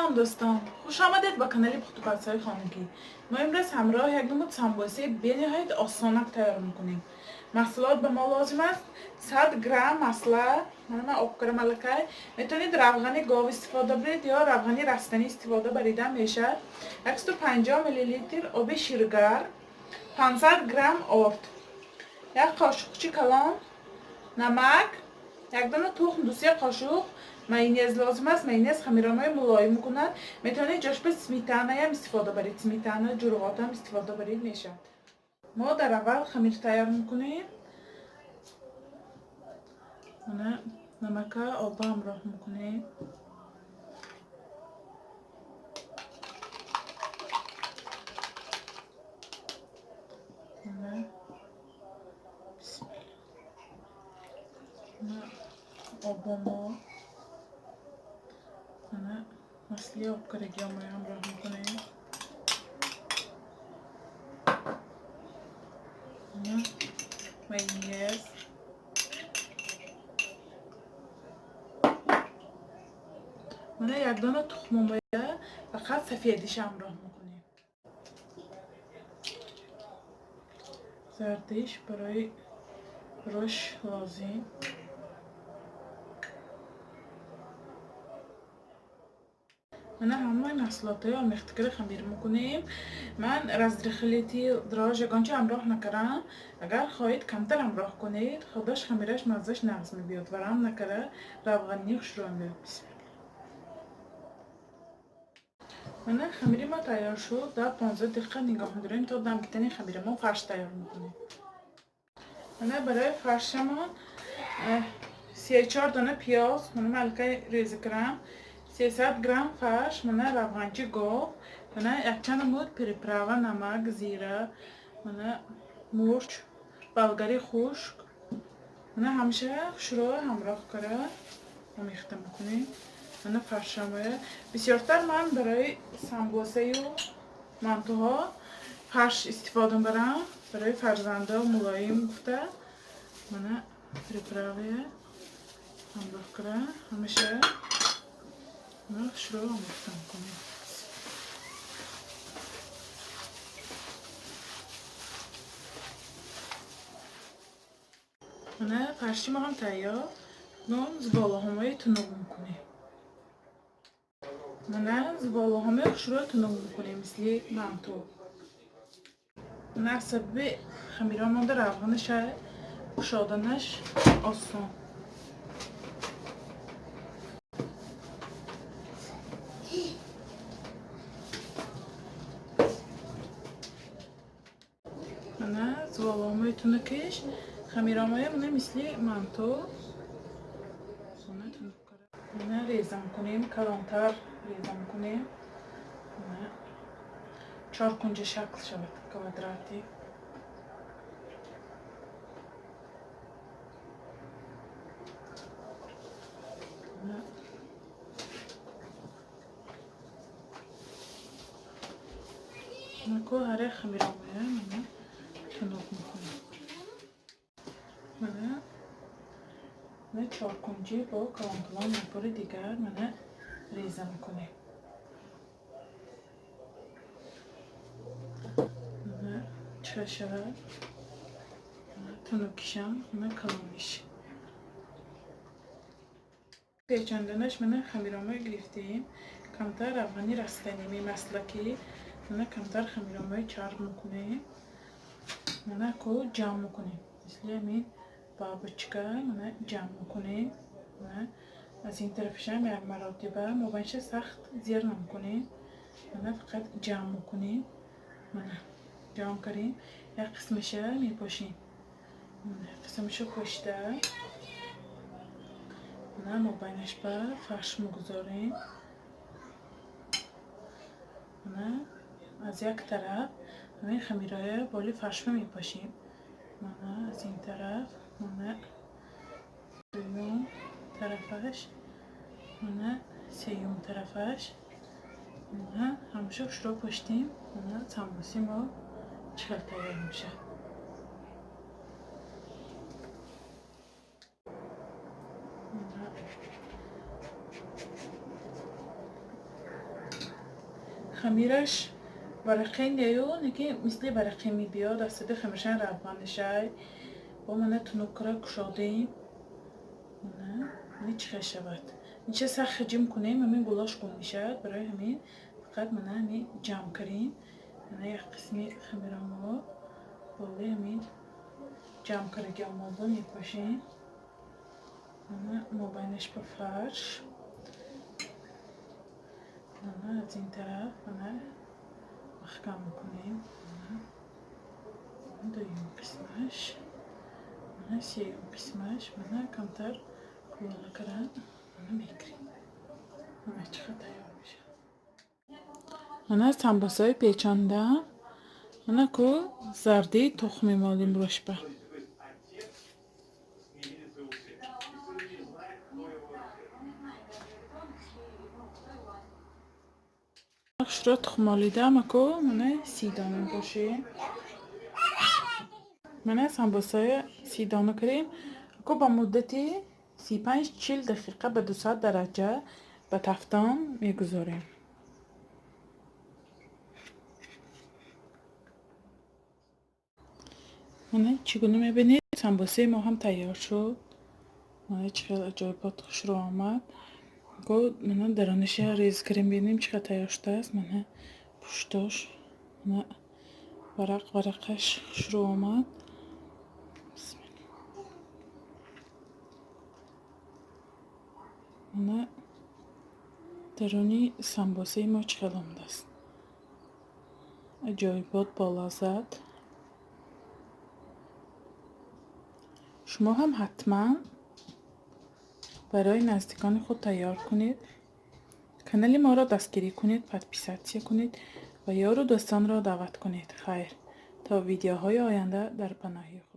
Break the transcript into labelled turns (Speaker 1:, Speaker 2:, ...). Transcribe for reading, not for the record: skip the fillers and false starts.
Speaker 1: Салом дӯстон, хуш омадед ба канали Пухтупазҳои хонагӣ. Мо имрӯз ҳамроҳ як намуд самбосаи бениҳоят осонак тайёр мекунем. Маҳсулот ба мо лозим аст 100 грамм масла, мана об кардам аллакай. Метавонед равғани гов истифода баред ё равғани растанӣ истифода барида мешавад. 150 миллилитр оби ширгарм, 500 грамм орд, як қошуқчи калон намак, як дона тухм, 2-3 қошуқ майонез лозим аст. Майонез хамиромои мулоим мекунад. Метавонед ҷош ба сметанаям истифода баред. Сметана, ҷурғотам истифода баред мешавад. Мо дар аввал хамир тайёр мекунем. Мана намака оба ҳамроҳ мекунем. Мана бисмилла. Обамо мана масли обкардагиҳомо ҳамроҳ мекунем. Майонез. Мана як дона тухмомоя фақат сафедиша ҳамроҳ мекунем. Зардиш барои рӯш лозим. Мана ҳамаи маҳсулотҳои омехтакиро хамир мекунем. Ман разрыхлитель, дрожж ягонча ҳамроҳ накардам. Агар хоҳед камтар ҳамроҳ кунед, худаш хамираш маззаш нағз мебиёд. Варам накарда равғани хушрӯ мебиёд. Бисмилла. Мана хамири мо тайёр шуд. Дар 15 дақиқа нигоҳ медорем то дам гирифтани хамири мо фарш тайёр мекунем. Мана барои фаршамон 34 дона пиёз, мана ман аллакай реза кардам. 300 грамм фарш, мана равғанчи гов, мана якчанд намуд приправа, намак, зира, мана мурч, болгари хушк. Мана ҳамаша хушрӯ ҳамроҳ карда омехта мекунем. Мана фаршамоя. Бисёртар ман барои самбосаю мантуҳо фарш истифода мебарам. Барои фарзандо мулоим гуфта. Мана приправая ҳамроҳ карда ҳамаша хушрӯ омехта мекунем. Мана фарши мо ҳам тайёр. Нон зуволаҳомои тунуқ мекунем. Мана зуволаҳомои хушрӯ тунуқ мекунем, мисли манту. Мана аз сабаби хамира монда равғанаша кушоданаш осон. Мана зуволаҳомои тунукиш хамиромоя мана мисли манту мана реза мекунем, калонтар реза мекунем. Мана чоркунҷа шакл шавад, квадрати. Ку ҳар як хамиромоя мана тунук мекунем. Мана чоркунҷӣ бо калон-калон як бори дигар мана реза мекунем. Мана чӣ шавад? Тунукишам, мана калониш. Печонданаш мана хамиромои гирифтем. Камтар равғани растанӣ мемаслакӣ. Мана камтар хамиромои чарб мекунем. Мана ку ҷамъ мекунем. Мисли ҳамин бабочка мана ҷамъ мекунем. Мана аз ин тарафишам як маротиба мобайнша сахт зер намекунем. Мана фақат ҷамъ мекунем. Мана ҷамъ кардем. Як қисмаша мепошем. Қисмаша пошида мана мобайнаш ба фарш мегузорем. Мана аз як тараф ҳамин хамираҳоя боли фаршма мепошем. Мана аз ин тараф, мана дуюм тарафаш, мана сеюм тарафаш. Мана ҳамаша хушрӯ поштем. Мана самбуси мо чӣ хел тайёр мешавад. Хамираш варақӣ нею, неки мисли варақӣ мебиёд, аз сади хамиршан равғанишай. Бо мана тунукра кушодем. Мана чӣ хел шавад. Нича сахт ҳаҷим кунем, ҳамин гулош гум мешавад. Барои ҳамин фақат мана ҳамин ҷамъ кардем. Мана як қисми хамирамо болои ҳамин ҷамъ кардаги омода мепошем. Мана мобайнаш ба фарш. Мана аз ин тараф мана маҳкам мекунем. Мана дуюм қисмаш. Мана сеюм қисмаш. Мана камтар кулола кардан мана мекунем. Мана чӣ қадр тайёр мешавад. Мана самбосаи печонда. Мана ку зарди тухм мемолем рӯшба. Хушро тухм молида маку мана 30 дона бошем. Мана самбосаи 30 дона кардем. Ку ба муддати 35-40 дақиқа ба 200 дараҷа ба тафтон мегузорем. Мана чӣ гуна мебинед, самбосаи мо ҳам тайёр шуд. Мана чӣ хел аҷоибот хушрӯ омад. Ку мана дарониша рез кардем, бинем чӣ қадр тайёр шудааст. Мана пуштош, мана варақ варақаш хушрӯ омад. Мана даруни самбосаи мо чӣ хел омадааст. Аҷоибот болаззат. Шумо ҳам ҳатман барои наздикони худ тайёр кунед. Канали моро дастгирӣ кунед, подписаться кунед ва ёру дӯстонро даъват кунед. Хайр, то видеоҳои оянда дар паноҳи Худо.